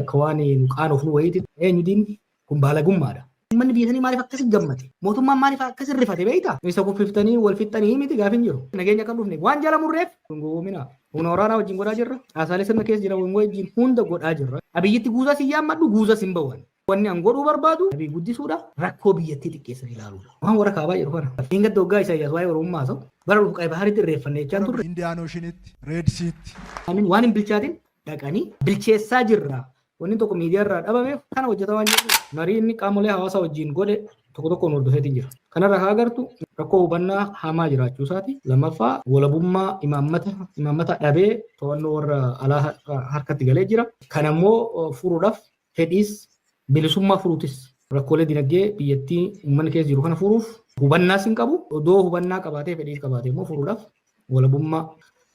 Akka waan nu qaanofnu wayiiti, eenyu diinni? Kun baalagummaadha. Uummanni biyya sanii maaliif akkasi gammade? Mootummaan maaliif akkasi rifate beektaa? Isa kuffiftanii wal fixxanii miti gaafin jiru. Nageenya kan dhufne waan jala murreef hin gowwoomina. Humna waraanaa wajjin godhaa jirra. Caasaalee sirna keessa jiran wajjin hunda godhaa jirra. Abiyyitti guuzas hin yaammadhu, guuzas hin bawan. Wanni an godhuu barbaadu Abiy guddisuudha. Rakkoo biyyattii xiqqeessan ilaaluudha. Waan warra kaabaa jedhu kana. Hin gadda waggaa Isaayyaas waa'ee Oromummaa haasa'u. Bara dhufu Qay Baharitti irreeffanne jechaan turre. Indian Oceanitti, Red Seatti. Amin waan hin bilchaatin dhaqanii bilcheessaa jirra. Wanni tokko miidiyaa irraa dhabameef kana hojjetaa waan jiru. Marii inni qaamolee hawaasaa wajjin godhe tokko tokkoon hordofeetiin jira. Kanarraa haa agartu rakkoo hubannaa hamaa jiraachuu isaati. Lammaffaa, walabummaa imaammata dhabee to'annoo warra alaa harkatti galee jira. Kana immoo furuudhaaf fedhiis bilisummaa furuutis rakkoolee dinagdee biyyattii uummanni keessa jiru kana furuuf hubannaas hin qabu. Odoo hubannaa qabaatee, fedhiis qabaatee immoo furuudhaaf walabummaa,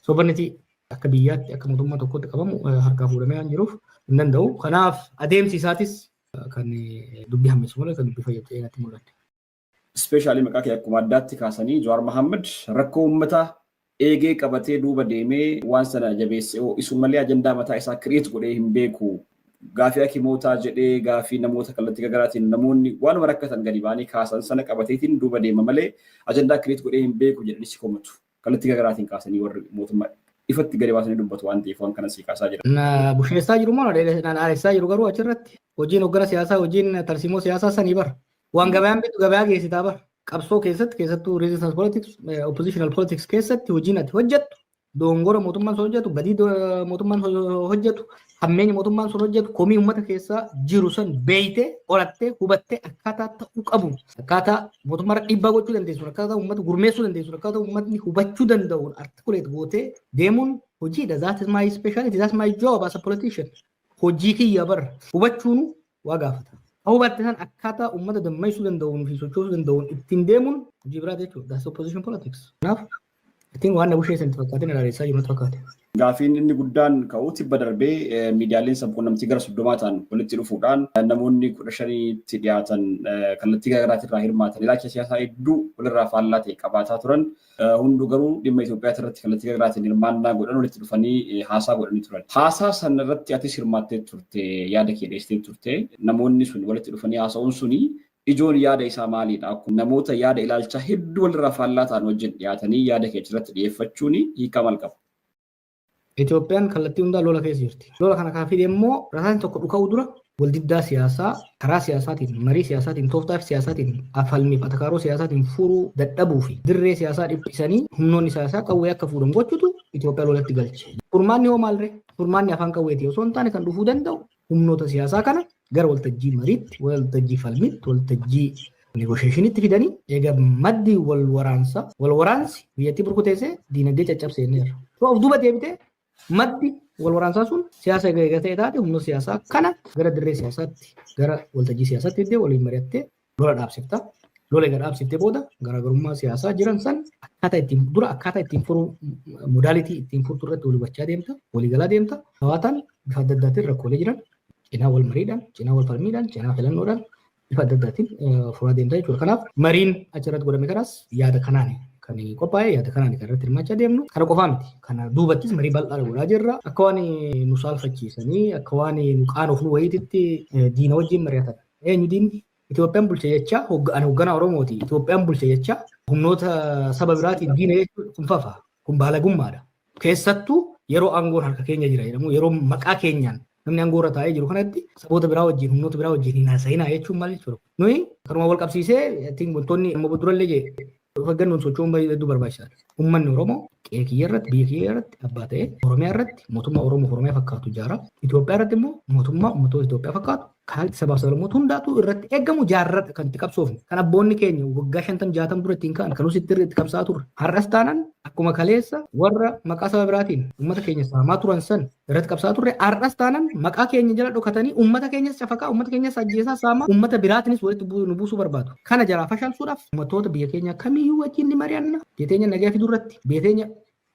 sovereignty akka biyyaatti, akka mootummaa tokkotti qabamu harkaa fuudhamee waan jiruuf hin danda'u. Kanaaf adeemsi isaatis kan dubbii hammeessu malee kan dubbii fayyadu ta'ee natti mul'ate. Especially maqaa kee akkuma addaatti kaasanii, Jawaar Mohaammed rakkoo uummataa eegee qabatee duuba deemee waan sana jabeessee ho'isu malee ajandaa mataa isaa create godhee hin beeku. Gaafii hakimootaa jedhee, gaafii namoota kallattii garaagaraatiin namoonni waanuma rakkatan gadi ba'anii kaasan sana qabateetiin duuba deema malee ajandaa create godhee hin beeku jedhanii si komatu. Kallattii garaagaraatiin kaasanii warri mootummaa ifatti gadi baasanii dubbatu waan ta'eef waan kana si kaasaa jira. Na busheessaa jiru moo na dhaaressaa jiru? Garuu achirratti hojiin hoggana siyaasaa, hojiin tarsiimoo siyaasaa sanii bara. Waan gabayaan bitu gabayaa geessitaa bara. Qabsoo keessatti, keessattuu resistance politics, oppositional politics keessatti hojiin ati hojjettu dongora mootummaan sun hojjetu, badii mootummaan hojjetu, hammeenya mootummaan sun hojjetu, komii uummata keessaa jiru san beeytee, qorattee, hubattee, akkaataa ta'uu qabu, akkaataa mootummaarra dhiibbaa gochuu dandeessuun, akkaataa uummata gurmeessuu dandeessuun, akkaataa uummatni hubachuu danda'uun articulate gootee deemuun hojiidha. That is my speciality. That's my job as a politician. Hojii kiyya bara hubachuun waa gaafata. Hubatte san akkaataa uummata dammaysuu danda'uun fi sochoosuu danda'uun ittiin deemuun hojii biraati jechuudha. That's opposition politics. Kanaaf ittiin waan na busheessan itti fakkaateen ilaalessaa jiru natti fakkaate. Gaafiin inni guddaan ka'u, tibba darbee miidiyaaleen sabquunnamtii gara 30 ta'an walitti dhufuudhaan namoonni 15tti dhiyaatan kallattii garaagaraatiin irraa hirmaatan, ilaalcha siyaasaa hedduu walirraa faallaa ta'e qabaataa turan, hunduu garuu dhimma Itoophiyaa irratti kallattii garaagaraatiin hirmaannaa godhan, walitti dhufanii haasaa godhanii turan. Haasaa sana irratti atis hirmaattee turte, yaada kee dhiyeessitee turte. Namoonni sun walitti dhufanii haasa'uun suni ijoon yaada isaa maalidha? Namoota yaada ilaalcha hedduu walirraa faallaa ta'an wajjin dhiyaatanii yaada kee achirratti dhiyeeffachuun hiikaa maal qaba? Itoophiyaan kallattii hundaa lola keessa jirti. Lola kana kan fide immoo rasaasni tokko dhuka'uu dura waldiddaa siyaasaa karaa siyaasaatiin, marii siyaasaatiin, tooftaa siyaasaatiin, falmiif atakaaroo siyaasaatiin furuu dadhabuu fi dirree siyaasaa dhiphisanii humnoonni siyaasaa qawwee akka fuudhan gochuutu Itoophiyaa lolatti galche. Furmaanni hoo maalree? Furmaanni afaan qawweetii osoo hin taane kan dhufuu danda'u humnoota siyaasaa kana gara waltajjii mariitti, waltajjii falmiitti, waltajjii negotiationitti fidanii eega maddi wal waraansa, wal waraansi biyyattii burkuteessee diinagdee caccabseenneerra. So of duuba deebitee maddi wal waraansaa sun siyaasa eega ta'e taate, humnoota siyaasaa kana gara dirree siyaasaatti, gara waltajjii siyaasaatti fiddee waliin mari'attee lola dhaabsifta. Lola eega dhaabsiftee booda garaagarummaa siyaasaa jiran san akkaataa ittiin dura akkaataa ittiin furuu, modality ittiin furtu irratti walii hubachaa deemta, waliigalaa deemta. Hawaataan bifa adda addaatiin rakkoolee jiran cinaa wal mariidhaan, cinaa wal falmiidhaan, cinaa filannoodhaan bifa adda addaatiin furaa deemta jechuudha. Kanaaf mariin achirratti godhame kanaas yaada kanaan kan qophaa'e, yaada kanaan kan irratti hirmaachaa deemnu. Kana qofaa miti. Kana duubattis marii bal'aa godhaa jirra. Akka waan nu saalfachiisanii, akka waan nu qaanofnu wayiititti diina wajjin mari'atan. Eenyu diinni? Itoophiyaan bulche jecha, ani hoogganaa Oromooti. Itoophiyaan bulche jecha humnoota saba biraatiin diina jechuun kun fafa. Kun baalagummaadha. Keessattuu yeroo aangoon harka keenya jira jedhamu, yeroo maqaa keenyaan namni aangoo irra taa'ee jiru kanatti saboota biraa wajjin, humnoota biraa wajjin hin haasa'inaa jechuun maal jechuudha? Nuyi kanuma wal qabsiisee ittiin wantoonni amma durallee jee of eeggannoon socho'uun baay'ee hedduu barbaachisaadha. Uummanni Oromoo qe'ee kiyya irratti, biyya kiyya irratti abbaa ta'ee, Oromiyaa irratti mootummaa Oromoo fi Oromiyaa fakkaatu ijaara. Itoophiyaa irratti immoo mootummaa uummattoota Itoophiyaa fakkaatu kan sabaaf sablammoota hundaatu irratti eeggamu jaarradha kan itti qabsoofne. Kan abboonni keenya waggaa 50 60 dura ittiin ka'an kan nuti itti qabsaa'aa turre. Har'as taanaan akkuma kaleessa warra maqaa saba biraatiin uummata keenya saamaa turan san irratti qabsaa'aa turre, har'as taanaan maqaa keenya jala dhokatanii uummata keenyas cafaqaa, uummata keenyas ajjeesaa, saamaa, uummata biraatiinis walitti nu buusuu barbaadu. Kana jalaa fashalsuudhaaf uummattoota biyya keenya kamiyyuu wajjin ni mari'anna. Biyya teenya nagaa fiduu irratti, biyya teenya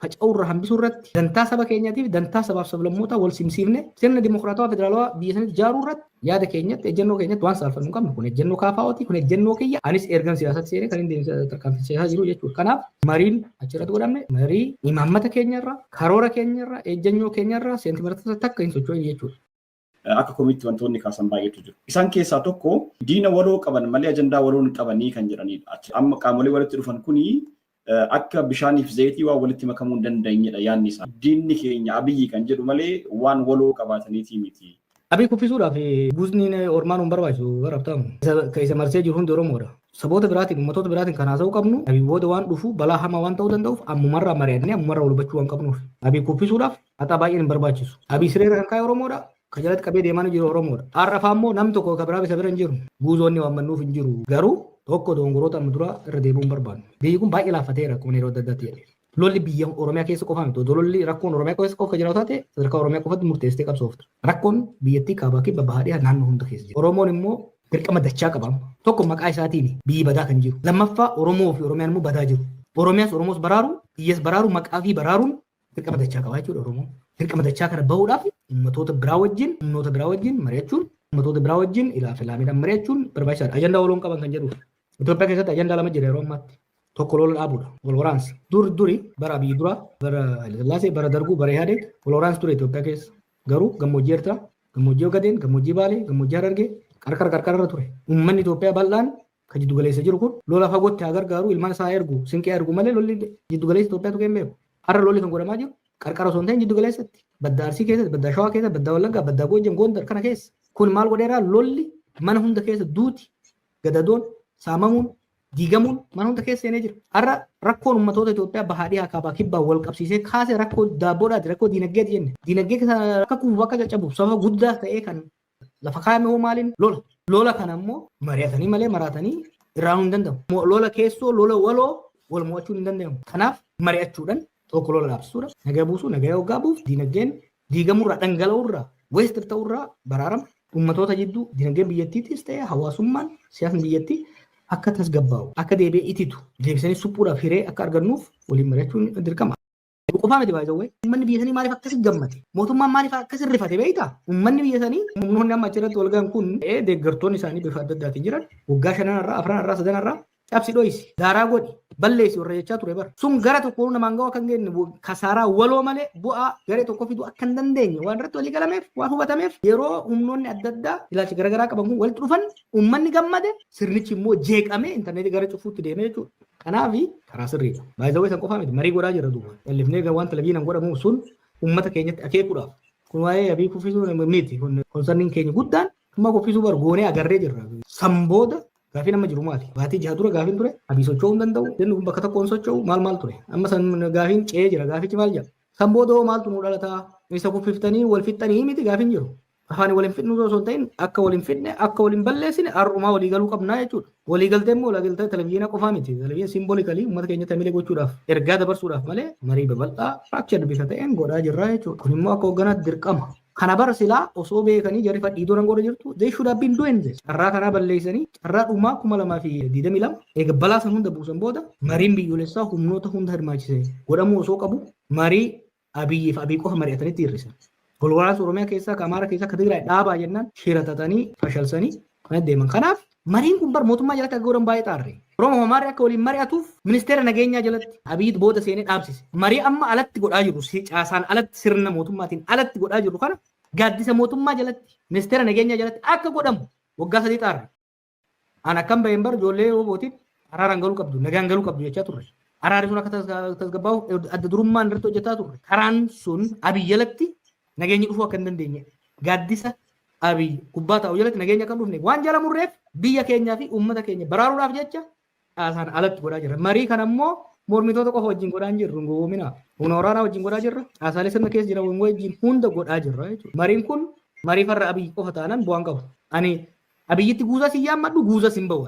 faca'uu irraa hambisuu irratti, dantaa saba keenyaatiif dantaa sabaaf sablammootaa wal simsiifne sirna dimokiraatawaa federaalawaa biyya sanitti ijaaruu irratti yaada keenyatti, ejjennoo keenyatti waan saalfannu hin qabnu. Kun ejjennoo KFOti, kun ejjennoo kiyya. Anis ergan siyaasatti seenee kan inni tarkaanfii jiru jechuudha. Kanaaf mariin achirratti godhamne marii imaammata keenyarra, karoora keenyarra, ejjennoo keenyarra seentimeetira takka hin socho'in jechuudha. Akka komiitti wantoonni kaasan baay'eetu jiru. Isaan keessaa tokko diina waloo qaban malee ajandaa waloo hin qabanii kan jedhanidha. Amma qaamolee walitti dhufan kuni akka bishaaniif zayitii waan walitti makamuu hin dandeenyedha yaadni isaa. Diinni keenya Abiyyi kan jedhu malee waan waloo qabaataniitii miti. Abiy kuffisuudhaaf guusni ormaan hin barbaachisu barabtamu. Ka isa marsee jiru hundi Oromoodha. Saboota biraatiin, uummattoota biraatiin kan haasa'uu qabnu Abiy booda waan dhufu balaa hamaa waan ta'uu danda'uuf ammumarraa mari'annee ammumarraa wal hubachuu waan qabnuuf. Abiy kuffisuudhaaf haxaa baay'een hin barbaachisu. Abiy sireera kan kaa'e Oromoodha. Ka jalatti qabee deemaa jiru Oromoodha. Har'a fa'aa immoo namni tokko ka biraa isa bira hin jiru. Guuzoonni waan mannuuf hin jiru. Garuu tokko dogongoroota amma dura irra deebi'uu hin barbaannu. Biyyi kun baay'ee laaffateera akkuma yeroo adda addaatti jedhe. Lolli biyya Oromiyaa keessa qofa miti. Odoo lolli rakkoon Oromiyaa keessa qofa jiraatu taate, sadarkaa Oromiyaa qofatti murteessitee qabsoofta. Rakkoon biyyattii kaabaa, kibba, bahaa, dhiyaa, naannoo hunda keessa jira. Oromoon immoo dirqama dachaa qaba. Tokko, maqaa isaatiin biyyi badaa kan jiru. Lammaffaa, Oromoo fi Oromiyaan immoo badaa jiru. Oromiyaas Oromoos baraaru, biyyas baraaru, maqaa fi baraaruun dirqama dachaa qaba jechuudha Oromoon. Dirqama dachaa kana bahuudhaaf ummatoota biraa wajjin, humnoota biraa wajjin mari'achuun, ummatoota biraa wajjin ilaa filaamiidhaan mari'achuun barbaachisaadha. Ajandaa waloon qaban kan jedhuuf. Itoophiyaa keessatti ajandaa lama jira yeroo ammaatti. Tokko lola dhaabuudha. Wal waraansa. Dur duri bara Abiyyi duraa, bara Hayilasillaasee, bara Darguu, bara Ihaadeeg wal waraansi ture Itoophiyaa keessa. Garuu gammoojjii Eertiraa, gammoojjii Ogadeen, gammoojjii Baalee, gammoojjii Harargee qarqara qarqararra ture. Uummanni Itoophiyaa bal'aan kan jiddu galeessa jiru kun lola fagootti haa gargaaru, ilmaan isaa haa ergu, sinqee haa ergu malee lolli jiddu galeessa Itoophiyaatu kan hin beeku. Har'a lolli kan godhamaa jiru qarqara osoo hin ta'in jiddu galeessatti. Baddaa Arsii keessatti, baddaa Shawaa keessatti, baddaa Wallaggaa, baddaa Goojjam, Gondar kana keessa. Kun maal godheeraa? Lolli mana hunda keessa, duuti, gadadoon, saamamuun, diigamuun mana hunda keessa seenee jira. Har'a rakkoon ummatoota Itoophiyaa bahaa, dhihaa, kaabaa, kibbaa wal qabsiisee kaase rakkoo daabboodhaati, rakkoo diinagdeeti jenne. Diinagdee akka kufuuf, akka caccabuuf sababa guddaa ta'ee kan lafa kaayame hoo maaliin? Lola. Lola kana immoo mari'atanii malee maraatanii irraa hin danda'amu. Lola keessoo, lola waloo wal mo'achuun hin danda'amu. Kanaaf mari'achuudhaan tokko lola dhaabsisuudha. Nagaa buusuu, nagaa hoggaa buuf diinagdeen diigamurraa, dhangala'urraa, waste ta'urraa baraarama. Ummatoota jidduu dinagdeen biyyattiitis ta'e hawaasummaan, siyaasni biyyattii akka tasgabbaa'u, akka deebi'ee ititu, deebisanii suphuudhaaf hiree akka argannuuf waliin mari'achuun dirqama. Qofaa miti baay'ee. Uummanni biyya sanii maaliif akkasi gammade? Mootummaan maaliif akkasi rifate beektaa? Uummanni biyya sanii, humnoonni amma achirratti wal gahan kun, deeggartoonni isaanii bifa adda addaatiin jiran, waggaa shanan irraa, afran irraa, sadan irraa cabsi, dho'isi, daaraa godhi, balleessi warra jechaa ture bara. Sun gara tokkoon namaan ga'u akka hin geenye, kasaaraa waloo malee bu'aa garee tokko fiduu akka hin dandeenye waan irratti walii galameef, waan hubatameef, yeroo humnoonni adda addaa ilaalcha garaagaraa qaban kun walitti dhufan uummanni gammade, sirnichi immoo jeeqamee intarneetii gara cufuutti deemee jechuudha. Kanaaf karaa sirriidha. Baay'ee san qofaa miti, marii godhaa jirra duuba. Callifnee waan televizyiinaan godhamu sun uummata keenyatti akeekuudhaaf. Kun waa'ee Abii kuffisuu miti. Kun concerniin keenya guddaan amma kuffisuu bar goonee agarree jirra. San booda gaafiin amma jiru maali? Baatii 6 dura gaafiin ture. Abii socho'uu hin danda'u. Inni kun bakka tokkoon socho'u maal maal ture? Amma san gaafiin ce'ee jira. Gaafichi maal jedha? San booda hoo maaltu nu dhalataa? Isa kuffiftanii wal fixxanii miti gaafiin jiru. Afaan wal hin fidnu osoo hin ta'in, akka wal hin fidne, akka wal hin balleessine har'umaa walii galuu qabnaa jechuudha. Walii galtee immoo walii galtee televizyiina qofaa miti. Televizyiina symbolically uummata keenyatti hamilee gochuudhaaf, ergaa dabarsuudhaaf malee marii babal'aa structured bifa ta'een godhaa jirra jechuudha. Kun immoo akka hoogganaatti dirqama. Kana bara silaa osoo beekanii jarri fadhiidoo nan godha jirtu, they should have been doing this. Carraa kanaa balleessanii, carraa dhumaa 2022 eega balaa san hunda buusan booda mariin biyyoolessaa humnoota hunda hirmaachise godhamuu osoo qabu, marii Abiyyi fi Abiy qofa mari'atanitti hir'isan. Wal waraansa Oromiyaa keessaa, ka Amaara keessaa, ka Tigraay dhaabaa jennaan shiratatanii fashalsanii kan deeman. Kanaaf mariin kun bar mootummaa jalatti akka godhan baay'ee xaarre. Oromoo Amaarri akka waliin mari'atuuf ministeera nageenyaa jalatti Abiyyi booda seenee dhaabsise. Marii amma alatti godhaa jirru, caasaan alatti, sirna mootummaatiin alatti godhaa jirru kana gaaddisa mootummaa jalatti, ministeera nageenyaa jalatti akka godhamu waggaa 3 xaarre. An akkam baheen bar ijoollee obootiin araaraan galuu qabdu, nagaan galuu qabdu jechaa turre. Araarri sun akka tasgabbaa'uuf adda durummaan irratti hojjetaa turre. Karaan sun Abiy jalatti nageenyi dhufuu akka hin dandeenye, gaaddisa Abiy gubbaa taa'u jalatti nageenya akka hin dhufne waan jala murreef, biyya keenyaa fi uummata keenya baraaruudhaaf jecha caasaan alatti godhaa jirra. Marii kana immoo mormitoota qofa wajjin godhaa hin jirru, hin gowwoomina. Humna waraanaa wajjin godhaa jirra. Caasaalee sirna keessa jiran wajjin hunda godhaa jirra jechuudha. Mariin kun marii farra Abiy qofa taanaan bu'aan qabu. Ani Abiyyitti guuzas hin yaammadhu, guuzas hin ba'u.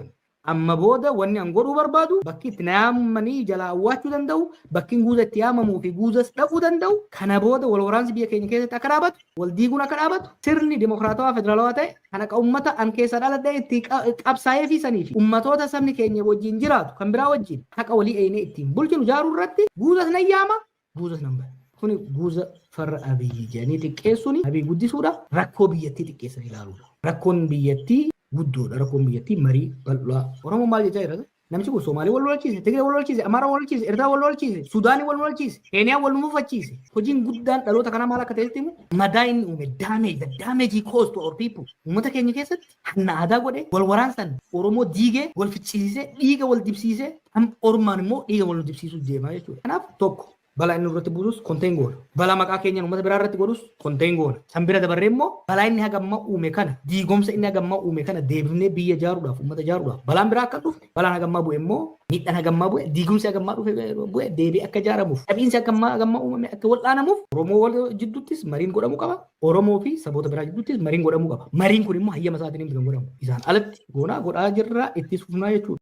Amma booda wanni an godhuu barbaadu, bakki itti na yaammanii jalaa awwaachuu danda'u, bakki guuza itti yaamamuu fi guuzas dhaquu danda'u, kana booda wal waraansi biyya keenya keessatti akka dhaabatu, wal diiguun akka dhaabatu, sirni dimokiraatawaa federaalawaa ta'e kan akka uummata an keessaa dhaladhee itti qabsaa'ee fi sanii fi ummatoota sabni keenya wajjin jiraatu kan biraa wajjin haqa walii eeynee ittiin bulchinu ijaaruu irratti guuzas nan yaama, guuzas nan ba'a. Kuni guuza farra Abiyyi jedhanii xiqqeessuun Abiyyi guddisuudha. Rakkoo biyyattii xiqqeessanii ilaaluudha. Rakkoon biyyattii guddoodha. Rakkoon biyyattii marii bal'aa. Oromoon maal jechaa jira? Namichi kun Somaalee wal lolchiise, Tigree wal lolchiise, Amaaraa wal lolchiise, Eertiraa wal lolchiise, Sudaanii wal lolchiise, Keeniyaa wal mufachiise. Hojiin guddaan dhaloota kanaa maal akka ta'etti himu, madaa inni uume, damage, the damage he caused to our people. Uummata keenya keessatti hanna aadaa godhe, wal waraansan Oromoo diigee, wal ficcisiisee, dhiiga wal dibsiisee, ormaan immoo dhiiga wal dibsiisuu deemaa jechuudha. Kanaaf tokko balaa inni irratti buusus contain goona. Balaa maqaa keenyaan uummata biraa irratti godhus contain goona. San bira dabarree immoo balaa inni haga ammaa uume kana, diigomsa inni haga ammaa uume kana deebifnee biyya ijaaruudhaaf, uummata ijaaruudhaaf, balaan biraa akka dhufne, balaan haga ammaa bu'e immoo, miidhaan haga ammaa bu'e, diigumsi haga ammaa dhufe bu'e deebi'ee akka ijaaramuuf, dhabiinsi haga ammaa uumame akka wal'aanamuuf, Oromoo wal jidduuttis mariin godhamuu qaba. Oromoo fi saboota biraa jidduuttis mariin godhamuu qaba. Mariin kun immoo hayyama isaatiin kan godhamu. Isaan alatti goonaa godhaa jirra, itti fufnaa jechuudha.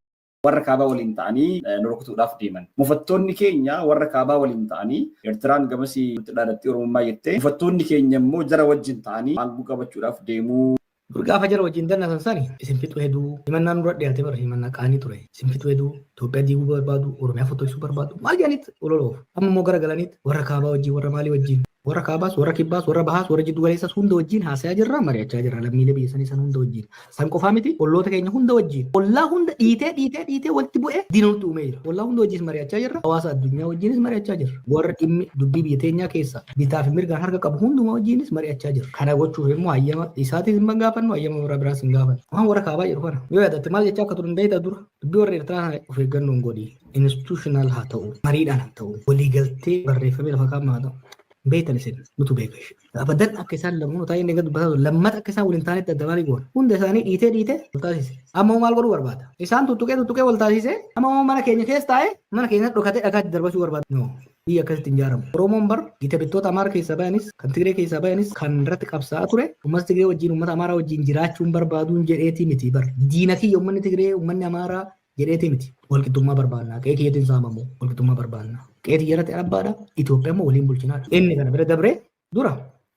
Warra kaabaa waliin ta'anii nu rukutuudhaaf deeman. Mufattoonni keenya warra kaabaa waliin ta'anii, Eertiraan gamasii nutti dhaadattee Oromummaa jettee, mufattoonni keenya immoo jara wajjin ta'anii aangoo qabachuudhaaf deemuu. Dur gaafa jara wajjin dannasan sani isin fixu heduu himannaan dura dhiyaate bara himannaa qaanii ture. Isin fixu heduu, Itoophiyaa diiguu barbaadu, Oromiyaa fottoqsuu barbaadu, maal jedhanitti ololoofu. Amma immoo gara galanitti warra kaabaa wajjin, warra maalii wajjin, warra kaabaas, warra kibbaas, warra bahaas, warra jiddu galeessas hunda wajjin haasayaa jirra, mari'achaa jirra lammiilee biyya sanii san hunda wajjin. San qofaa miti, olloota keenya hunda wajjin. Ollaa hunda dhiitee dhiitee dhiitee walitti bu'ee diina nutti uumee jira. Ollaa hunda wajjinis mari'achaa jirra. Hawaasa addunyaa wajjinis mari'achaa jirra. Warra dhimmi dubbii biyya teenyaa keessa bitaa fi mirgaan harka qabu hundumaa wajjinis mari'achaa jirra. Kana gochuuf immoo hayyama isaatis hin gaafannu, hayyama warra biraas hin gaafannu. Waan warra kaabaa jedhu kana yoo yaadatte, maal jechaa akka turan beektaa? Dura dubbii warra Eertiraa kana of eeggannoon godhi. Institutional haa ta'u, mariidhaan haa ta'u, waliigaltee barreeffamee lafa kaa'amu haa ta'u. Beektan isin, nutu beeka ishee. Abadan akka isaan lamuun taa'ee inni dubbataa ture lammata akka isaan waliin taanetti adda maalii goona. Hunda isaanii dhiitee dhiitee wal taasise. Amma maal godhuu barbaada? Isaan tuttuqee tuttuqee wal taasise, amma immoo mana keenya keessa taa'ee, mana keenya dhokatee dhagaatti darbachuu barbaada. No. Biyya akkasitti hin ijaaramu. Oromoon bar gita bittoota Amaara keessaa bayanis, kan Tigree keessaa bayanis, kan irratti qabsaa'aa ture uummata Tigree wajjin, uummata Amaaraa wajjin jiraachuun barbaaduun jedheetii miti bar. Diina kiyya uummanni Tigree, uummanni Amaaraa jedheetii miti. Walqixxummaa barbaanna. Qe'ee kiyyatiin saamamu. Walqixxummaa barbaanna. Qe'ee tiyya irratti abbaadha. Itoophiyaa immoo waliin bulchinaadha. Inni kana bira dabree dura